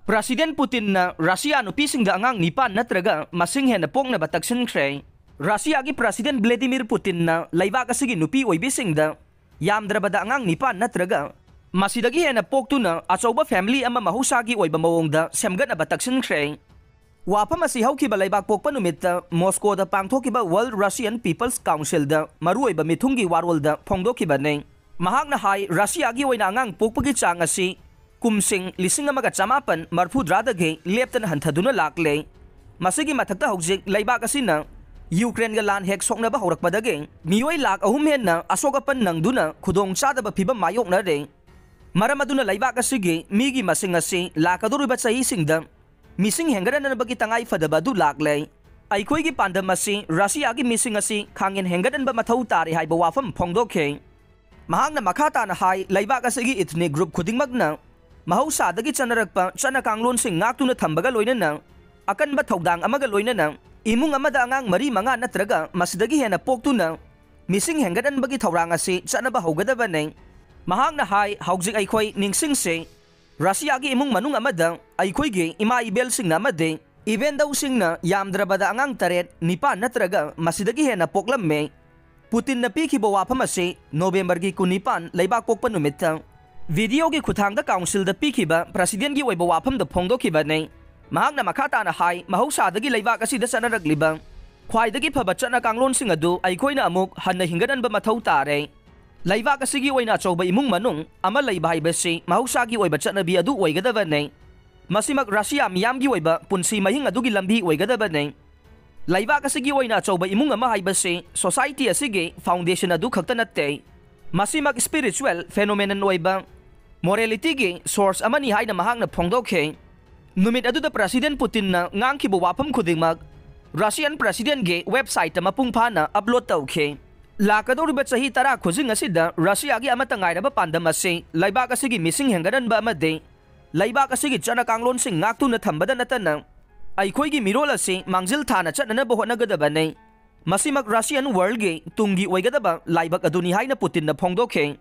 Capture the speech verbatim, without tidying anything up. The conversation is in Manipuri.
President Putinꯅ ꯔꯁꯤꯌꯥ ꯅꯨꯄꯤꯁꯤꯡꯗ ꯑꯉꯥꯡ ꯅꯤꯄꯥꯟ ꯅꯠꯇ꯭ꯔꯒ ꯃꯁꯤꯡ ꯍꯦꯟꯅ ꯄꯣꯛꯅꯕ ꯇꯛꯁꯤꯟꯈ꯭ꯔꯦ꯫ ꯔꯁꯤꯌꯥꯒꯤ President Vladimir Putinꯅ ꯂꯩꯕꯥꯛ ꯑꯁꯤꯒꯤ ꯅꯨꯄꯤ ꯑꯣꯏꯕꯤꯁꯤꯡꯗ ꯌꯥꯝꯗ꯭ꯔꯕꯗ ꯑꯉꯥꯡ ꯅꯤꯄꯥꯟ ꯅꯠꯇ꯭ꯔꯒ ꯃꯁꯤꯗꯒꯤ ꯍꯦꯟꯅ ꯄꯣꯛꯇꯨꯅ ꯑꯆꯧꯕ family ꯑꯃ ꯃꯍꯧꯁꯥꯒꯤ ꯑꯣꯏꯕ ꯃꯑꯣꯡꯗ ꯁꯦꯝꯒꯠꯅꯕ ꯇꯛꯁꯤꯟꯈ꯭ꯔꯦ꯫ ꯋꯥꯐꯝ ꯑꯁꯤ ꯍꯧꯈꯤꯕ ꯂꯩꯕꯥꯛ ꯄꯣꯛꯄ ꯅꯨꯃꯤꯠꯇ ꯃꯣꯁꯀꯣꯗ ꯄꯥꯡꯊꯣꯛꯈꯤꯕ World Russian People's Councilꯗ ꯃꯔꯨꯑꯣꯏꯕ ꯃꯤꯊꯨꯡꯒꯤ ꯋꯥꯔꯣꯜꯗ ꯐꯣꯡꯗꯣꯛꯈꯤꯕꯅꯤ꯫ ꯃꯍꯥꯛꯅ ꯍꯥꯏ, ꯔꯁꯤꯌꯥꯒꯤ ꯑꯣꯏꯅ ꯑꯉꯥꯡ ꯄꯣꯛꯄꯒꯤ ꯆꯥꯡ ꯑꯁꯤ ꯀꯨꯝꯁꯤꯡ ꯂꯤꯁꯤꯡ ꯑꯃꯒ ꯆꯃꯥꯄꯟ ꯃꯔꯐꯨꯇꯔꯥꯗꯒꯤ ꯂꯦꯞꯇꯅ ꯍꯟꯊꯗꯨꯅ ꯂꯥꯛꯂꯦ꯫ ꯃꯁꯤꯒꯤ ꯃꯊꯛꯇ ꯍꯧꯖꯤꯛ ꯂꯩꯕꯥꯛ ꯑꯁꯤꯅ ꯌꯨꯀ꯭ꯔꯦꯟꯒ ꯂꯥꯟ ꯍꯦꯛ ꯁꯣꯛꯅꯕ ꯍꯧꯔꯛꯄꯗꯒꯤ ꯃꯤꯑꯣꯏ ꯂꯥꯈ ꯑꯍꯨꯝ ꯍꯦꯟꯅ ꯑꯁꯣꯛ ꯑꯄꯟ ꯅꯪꯗꯨꯅ ꯈꯨꯗꯣꯡ ꯆꯥꯗꯕ ꯐꯤꯚꯝ ꯃꯥꯌꯣꯛꯅꯔꯦ꯫ ꯃꯔꯝ ꯑꯗꯨꯅ ꯂꯩꯕꯥꯛ ꯑꯁꯤꯒꯤ ꯃꯤꯒꯤ ꯃꯁꯤꯡ ꯑꯁꯤ ꯂꯥꯛꯀꯗꯧꯔꯤꯕ ꯆꯍꯤꯁꯤꯡꯗ ꯃꯤꯁꯤꯡ ꯍꯦꯟꯒꯠꯍꯟꯅꯕꯒꯤ ꯇꯉꯥꯏ ꯐꯗꯕ ꯑꯗꯨ ꯂꯥꯛꯂꯦ꯫ ꯑꯩꯈꯣꯏꯒꯤ ꯄꯥꯟꯗꯝ ꯑꯁꯤ ꯔꯁꯤꯌꯥꯒꯤ ꯃꯤꯁꯤꯡ ꯑꯁꯤ ꯈꯥꯡꯍꯦꯟ ꯍꯦꯟꯒꯠꯍꯟꯕ ꯃꯊꯧ ꯇꯥꯔꯦ ꯍꯥꯏꯕ ꯋꯥꯐꯝ ꯐꯣꯡꯗꯣꯛꯈꯤ꯫ ꯃꯍꯥꯛꯅ ꯃꯈꯥ ꯇꯥꯅ ꯍꯥꯏ, ꯂꯩꯕꯥꯛ ꯑꯁꯤꯒꯤ ethnic group ꯈꯨꯗꯤꯡꯃꯛꯅ ꯃꯍꯧꯁꯥꯗꯒꯤ ꯆꯠꯅꯔꯛꯄ ꯆꯠꯅ ꯀꯥꯡꯂꯣꯟꯁꯤꯡ ꯉꯥꯛꯇꯨꯅ ꯊꯝꯕꯒ ꯂꯣꯏꯅꯅ ꯑꯀꯟꯕ ꯊꯧꯗꯥꯡ ꯑꯃꯒ ꯂꯣꯏꯅꯅ ꯏꯃꯨꯡ ꯑꯃꯗ ꯑꯉꯥꯡ ꯃꯔꯤ, ꯃꯉꯥ ꯅꯠꯇ꯭ꯔꯒ ꯃꯁꯤꯗꯒꯤ ꯍꯦꯟꯅ ꯄꯣꯛꯇꯨꯅ ꯃꯤꯁꯤꯡ ꯍꯦꯟꯒꯠꯍꯟꯕꯒꯤ ꯊꯧꯔꯥꯡ ꯑꯁꯤ ꯆꯠꯅꯕ ꯍꯧꯒꯗꯕꯅꯤ꯫ ꯃꯍꯥꯛꯅ ꯍꯥꯏ, ꯍꯧꯖꯤꯛ ꯑꯩꯈꯣꯏ ꯅꯤꯡꯁꯤꯡꯁꯤ, ꯔꯁꯤꯌꯥꯒꯤ ꯏꯃꯨꯡ ꯃꯅꯨꯡ ꯑꯃꯗ ꯑꯩꯈꯣꯏꯒꯤ ꯏꯃꯥ ꯏꯕꯦꯜꯁꯤꯡꯅ ꯑꯃꯗꯤ ꯏꯕꯦꯟꯗꯧꯁꯤꯡꯅ ꯌꯥꯝꯗ꯭ꯔꯕꯗ ꯑꯉꯥꯡ ꯇꯔꯦꯠ, ꯅꯤꯄꯥꯟ ꯅꯠꯇ꯭ꯔꯒ ꯃꯁꯤꯗꯒꯤ ꯍꯦꯟꯅ ꯄꯣꯛꯂꯝꯃꯦ꯫ ꯄꯨꯇꯤꯟꯅ ꯄꯤꯈꯤꯕ ꯋꯥꯐꯝ ꯑꯁꯤ ꯅꯣꯕꯦꯝꯕꯔꯒꯤ ꯀꯨꯟꯅꯤꯄꯥꯟ ꯂꯩꯕꯥꯛ ꯄꯣꯛꯄ ꯅꯨꯃꯤꯠꯇ videoꯒꯤ ꯈꯨꯠꯊꯥꯡꯗ councilꯗ ꯄꯤꯈꯤꯕ presidentꯒꯤ ꯑꯣꯏꯕ ꯋꯥꯐꯝꯗ ꯐꯣꯡꯗꯣꯛꯈꯤꯕꯅꯤ꯫ ꯃꯍꯥꯛꯅ ꯃꯈꯥ ꯇꯥꯅ ꯍꯥꯏ, ꯃꯍꯧꯁꯥꯗꯒꯤ ꯂꯩꯕꯥꯛ ꯑꯁꯤꯗ ꯆꯠꯅꯔꯛꯂꯤꯕ ꯈ꯭ꯋꯥꯏꯗꯒꯤ ꯐꯕ ꯆꯠꯅ ꯀꯥꯡꯂꯣꯟꯁꯤꯡ ꯑꯗꯨ ꯑꯩꯈꯣꯏꯅ ꯑꯃꯨꯛ ꯍꯟꯅ ꯍꯤꯡꯒꯠꯍꯟꯕ ꯃꯊꯧ ꯇꯥꯔꯦ꯫ ꯂꯩꯕꯥꯛ ꯑꯁꯤꯒꯤ ꯑꯣꯏꯅ ꯑꯆꯧꯕ ꯏꯃꯨꯡ ꯃꯅꯨꯡ ꯑꯃ ꯂꯩꯕ ꯍꯥꯏꯕꯁꯤ ꯃꯍꯧꯁꯥꯒꯤ ꯑꯣꯏꯕ ꯆꯠꯅꯕꯤ ꯑꯗꯨ ꯑꯣꯏꯒꯗꯕꯅꯤ꯫ ꯃꯁꯤꯃꯛ ꯔꯁꯤꯌꯥ ꯃꯤꯌꯥꯝꯒꯤ ꯑꯣꯏꯕ ꯄꯨꯟꯁꯤ ꯃꯍꯤꯡ ꯑꯗꯨꯒꯤ ꯂꯝꯕꯤ ꯑꯣꯏꯒꯗꯕꯅꯤ꯫ ꯂꯩꯕꯥꯛ ꯑꯁꯤꯒꯤ ꯑꯣꯏꯅ ꯑꯆꯧꯕ ꯏꯃꯨꯡ ꯑꯃ ꯍꯥꯏꯕꯁꯤ society ꯑꯁꯤꯒꯤ foundation ꯑꯗꯨ ꯈꯛꯇ ꯅꯠꯇꯦ, ꯃꯁꯤꯃꯛ spiritual phenomenon ꯑꯣꯏꯕ moralityꯒꯤ source ꯑꯃꯅꯤ ꯍꯥꯏꯅ ꯃꯍꯥꯛꯅ ꯐꯣꯡꯗꯣꯛꯈꯤ꯫ ꯅꯨꯃꯤꯠ ꯑꯗꯨꯗ President ꯄꯨꯇꯤꯟꯅ ꯉꯥꯡꯈꯤꯕ ꯋꯥꯐꯝ ꯈꯨꯗꯤꯡꯃꯛ Russian presidentꯒꯤ websiteꯇ ꯃꯄꯨꯡ ꯐꯥꯅ upload ꯇꯧꯈꯤ꯫ ꯂꯥꯛꯀꯗꯧꯔꯤꯕ ꯆꯍꯤ ꯇꯔꯥ ꯈꯨꯖꯤꯡ ꯑꯁꯤꯗ ꯔꯁꯤꯌꯥꯒꯤ ꯑꯃꯠꯇ ꯉꯥꯏꯔꯕ ꯄꯥꯟꯗꯝ ꯑꯁꯤ ꯂꯩꯕꯥꯛ ꯑꯁꯤꯒꯤ ꯃꯤꯁꯤꯡ ꯍꯦꯟꯒꯠꯍꯟꯕ ꯑꯃꯗꯤ ꯂꯩꯕꯥꯛ ꯑꯁꯤꯒꯤ ꯆꯠꯅ ꯀꯥꯡꯂꯣꯟꯁꯤꯡ ꯉꯥꯛꯇꯨꯅ ꯊꯝꯕꯗ ꯅꯠꯇꯅ ꯑꯩꯈꯣꯏꯒꯤ ꯃꯤꯔꯣꯜ ꯑꯁꯤ ꯃꯥꯡꯖꯤꯜ ꯊꯥꯅ ꯆꯠꯅꯅꯕ ꯍꯣꯠꯅꯒꯗꯕꯅꯤ꯫ ꯃꯁꯤꯃꯛ Russian worldꯒꯤ ꯇꯨꯡꯒꯤ ꯑꯣꯏꯒꯗꯕ ꯂꯥꯏꯕꯛ ꯑꯗꯨꯅꯤ ꯍꯥꯏꯅ ꯄꯨꯇꯤꯟꯅ ꯐꯣꯡꯗꯣꯛꯈꯤ꯫